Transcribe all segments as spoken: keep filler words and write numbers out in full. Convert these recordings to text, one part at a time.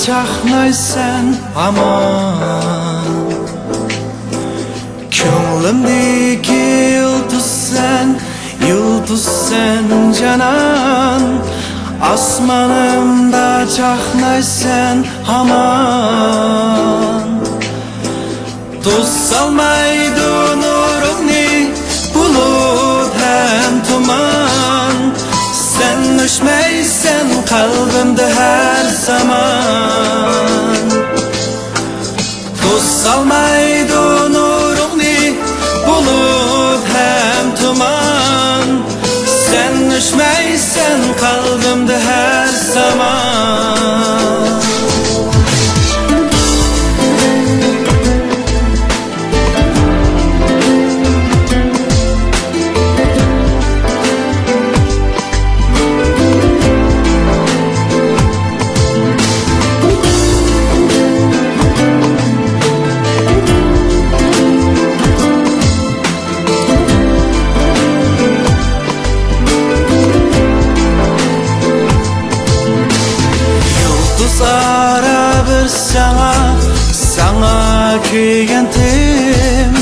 چاقنايسەن ھامان. كۆڭلۈمدىكى يۇلتۇز سەن، يۇلتۇز سەن جانان. ئاسمانىمدا چاقنايسەن ھامان. توسالمايدۇ نۇرۇڭنى بۇلۇت ھەم تۇمان. سەن ئۆچمەيسەن قەلبىمدە ھەر زامان. توسالمايدۇ نۇرۇڭنى بۇلۇت ھەم تۇمان. سەن ئۆچمەيسەن قەلبىمدە ھەر زامان. يۇلتۇز ئارا بىر ساڭا، ساڭا كۆيگەنتىم.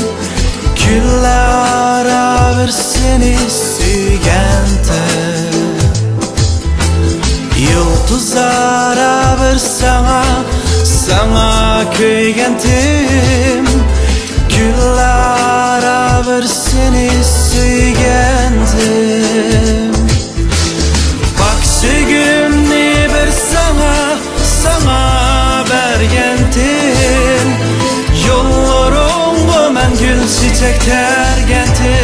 كۈنلەر ئارا بىر سېنى سۆيگەنتىم. يۇلتۇز ئارا بىر ساڭا، ساڭا كۆيگەنتىم. كۈنلەر ئارا بىر سېنى سۆيگەنتىم. پاك سۆيگۈمنى بىر ساڭا، ساڭا بەرگەنتىم. يوللىرىڭغا مەن گۈل چېچەك تەرگەنتىم.